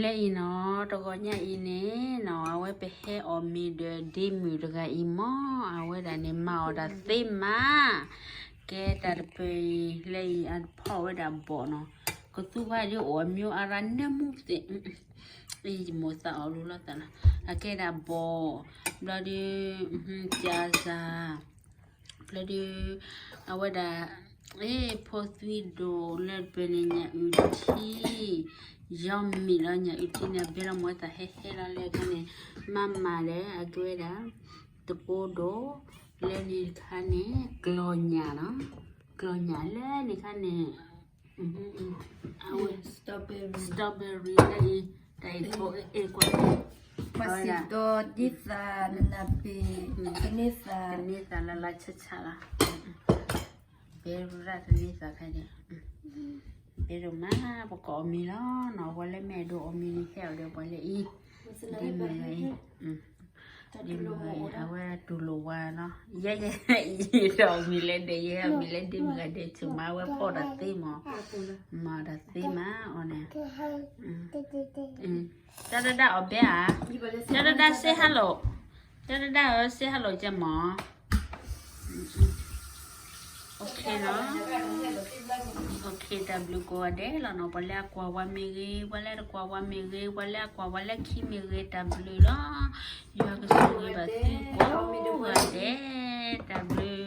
လၢအံၤနီၤ တဂီၤညါအံၤန့ၣ်နီၤ အဝဲပဟဲအီၣ်မ့ၤဒီးဒ့မုၣ်တဂၤအံၤမၢ် အဝဲဒၣ်န့ၣ် မၤအီၣ်တၢ်သ့မး, ကဲတၢ်တပၢၢ်အံၤ လၢအံၤအဖီၣ်ဝဲဒၣ်ဘီၣ်နီၤ, ကသူဝဲဒၣ်အိၣ်အမျိုးအရနၢမူသ့ၣ် ယမိၢ်သးအီၣ်လူလီၤသးလီၤ, အကဲဒၣ်ဘီၣ်, ဘျီဒီး ကၠၤစၢ် ဘျီဒီး အဝဲဒၣ် ဖိသွံဒိၣ်လၢပၢၢ်န့ၣ် ညၣ်အုၣ်ထံ ယီမံၤလီၤ ညၣ်အုၣ်ထံန့ၣ် အဘဲလီၤမ့ၢ်တၢ်ဟဲဟဲလီၤလၢခါန့ၣ် မၤမၤဒီး အကဲဝဲဒၣ် တကိးဒိၣ် လၢန့ၣ်တခါန့ၣ် ကျီၢ်ညၣ်နီၤ, ကျီၢ်ညၣ်လၢန့ၣ်ခါန့ၣ် အဝဲ strawberry လၢအံၤ တၢ်အံၤဖိအဲၣ်ကွၢ် ပှၤစံးဒီးဒ်သး နနၢ်ပ့ၤ ကန့ၢ်သး ကန့ၢ်သးလၢလၢဆးဆးလီၤ, ဘဲရၣ်တန့ၢ်သးခါန့ၣ် ဘဲဒိၣ်မး ပကအီၣ်မ့ၤလီၤနီၤ, ပှၤလၢမ့ၢ်အဲၣ်ဒိးအီၣ်မ့ၤန့ၣ် ဟဲအီၣ်ဒီးပှၤလၢအံၤ ဒ့မုၣ်အံၤ ဒ့မုၣ်အံၤ အဝဲတူၢ်လိာ်ဝါနီၤ, ယဲယဲ ယဲဒီးအီၣ်မ့ၤလၢဒဲး ယဲအီၣ်မ့ၤလၢဒ့မုၣ်ဂၤဒဲး ဆူၣ်မးဝဲဖီၣ်တၢ်သ့မး, မၤတၢ်သ့မးအီၤန့ၣ်, တၢ်တဒၣ်အီၣ်ဘဲဧါ, တၢ်တဒၣ် say hello, တၢ်တဒၣ်အီၤ say hello ကဲမး OK နီၤ, OK တၢ်ဘျုးကိးဂၤဒဲးလီၤနီၤ, ပှၤလၢအကွၢ်ဝါမ့ၢ်ဂ့ၤ ပှၤလၢအတကွၢ်ဝါမ့ၢ်ဂ့ၤ ပှၤလၢအကွၢ်ဝါလၢခံမ့ၢ်ဂ့ၤ တၢ်ဘျုးလီၤ, ယွၤကဆိၣ်ဂ့ၤဘၣ်သုကိးဂၤဒဲး, တၢ်ဘျုး